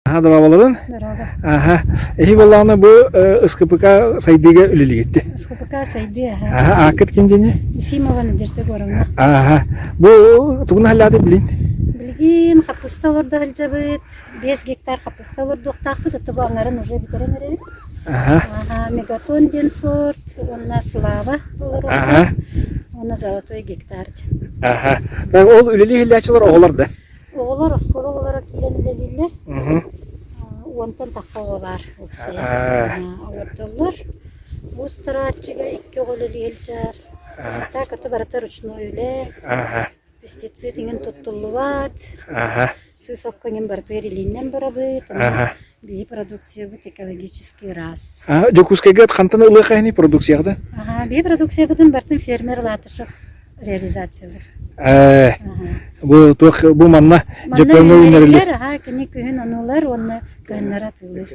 Аха дорооболорун. Дорообо. Аха. Эһи буоллаҕына бу СКПК сайдыыга үлэлиигитти. СКПК сайдыы аха. Аха, ааккыт ким диэни? Ефимова Надежда Егоровна. Аха. Бу тугун халлааты билин? Билигин хаппыста олордо сылдьабыт. 5 гектар хаппыста олордуохтаахпыт. Это бу аҥарын уже бүтэрэн эрэбит. Аха. Аха, Мегатон диэн сорт, уонна Слава олоруохтаах. Аха. Уонна Золотой гектар диэн. Аха. Ол үлэлии иһиллээччилэр оҕолор да? Оҕолор оскуола оҕолоро киирэн үлэлииллэр. Уонтан тахха оҕо баар уопсайа. Олордоллор. Уус тарааччыга икки оҕо үлэлии сылдьар. Так, это барыта ручной үлэ. Пестицид иҥин туттуллубат. Сыыс окко иҥин барытыгар илиинэн барабыт. Биһи продукциябыт экологический раз. Дьокуускайга хантан ылыахха ини продукцияҕыта? Аха, биһи продукциябытын барытын фермер Латышев реализациялар. Ээ, бу туох бу манна Дьөппөҥҥө үүнэриллэр. Аха, кини күһүн онулар уонна кыһыннары атыылыыр.